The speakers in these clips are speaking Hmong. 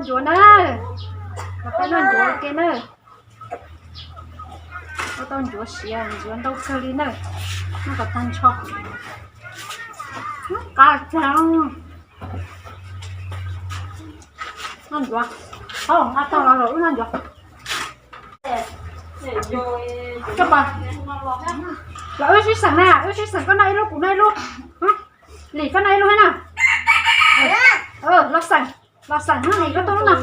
Ncuav na, kom peb noj ncuav ke na. Ua tau ncuav siav, ncuav ntau kawg li na. Noj kom tag nrho. Qab kawg. Noj ncuav. Thaum nqa tag los wb noj ncuav. Los wb sib xeem na, wb sib xeem, koj noj ib lub kuv noj ib lub. Lim koj noj ib lub thiab na. Los xeem, los xeem na, Lim koj tuaj lub no.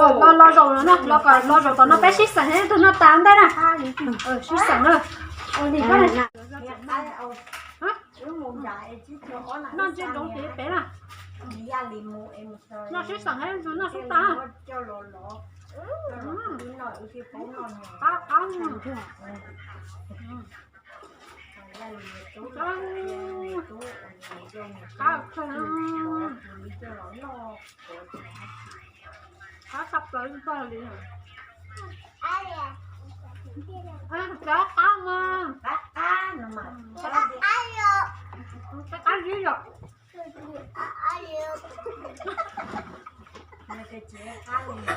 Los, los zaum no, los kom los zaum tom no peb sib xeem, ib tug noj tas ntej na. Sib xeem na. Lim koj na. Noj ntsej nroos ces pem na. Noj sib xeem, noj sib tag. Qab, qab. Qab tshaj plaws li ntag li. Qab, qab mas. Qab zib yom. Xeem kuv na.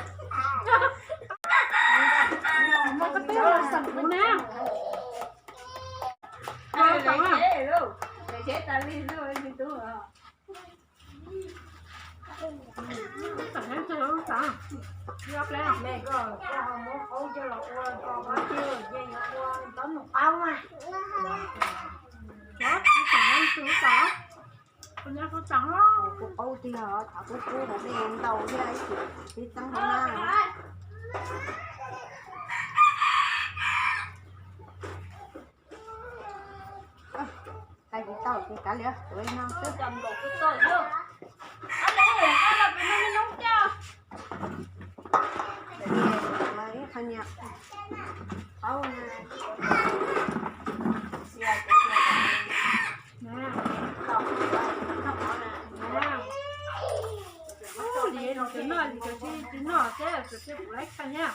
Kuv qaub tiag, cov kub kub hauv dej ntau thiab, ib txeeb hauv na. Tais tsis tau ces kav liam, tuav no xwb. Ib qho niag qaub na. Lim, lim cov noj, lim cov tsis noj thiab, cov tsis kuv laib kha nyab.